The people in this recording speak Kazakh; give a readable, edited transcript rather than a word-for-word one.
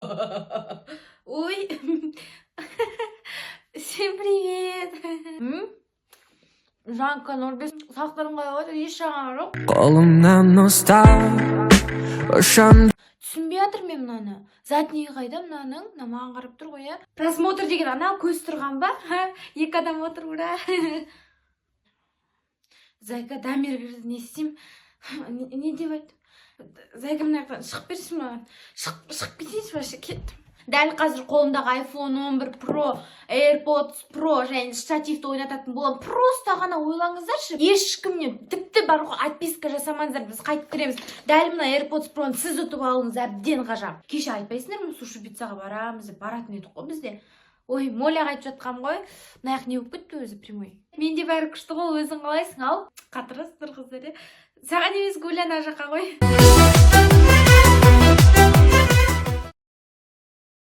Ой, всем привет. М? Жанка 05, сабақтарың қалай болады? Еш жағың жоқ. Қолымнан ұстап ошон. Түсінбей жатырмын мен мынаны. Задний қайда мынаның? Мына маған қарап тұр ғой, иә. Просмотр деген анау көз тұрған ба? Ха, екі адам отыр, ура. Зайка, Дамир кірді, не істеймін? Не деп айт? Зайка, мына жақтан шығып берші маған. Шығып кетейінші вообще, кеттім. Дәл қазір қолымдағы iPhone 11 Pro, AirPods Pro және штативті ойнататын боламын. Просто ғана ойлаңыздаршы. Ешкімнен тіпті бар ғой, отписка жасамаңыздар, біз қайтып кіреміз. Дәл мына AirPods Pro'ны сіз ұтып алуыңыз әбден ғажап. Кеше айтпайсыңдар ма, суши пиццаға барамыз деп, баратын едік қой бізде. Ой, Моляға айтып жатқанмын ғой. Мына жақ не болып кетті өзі прямой? Менде бәрі күшті ғой, өзің қалайсың? Ал, қатырасыздар, қыздар, иә. Саған емес, Гуля, ана жаққа ғой.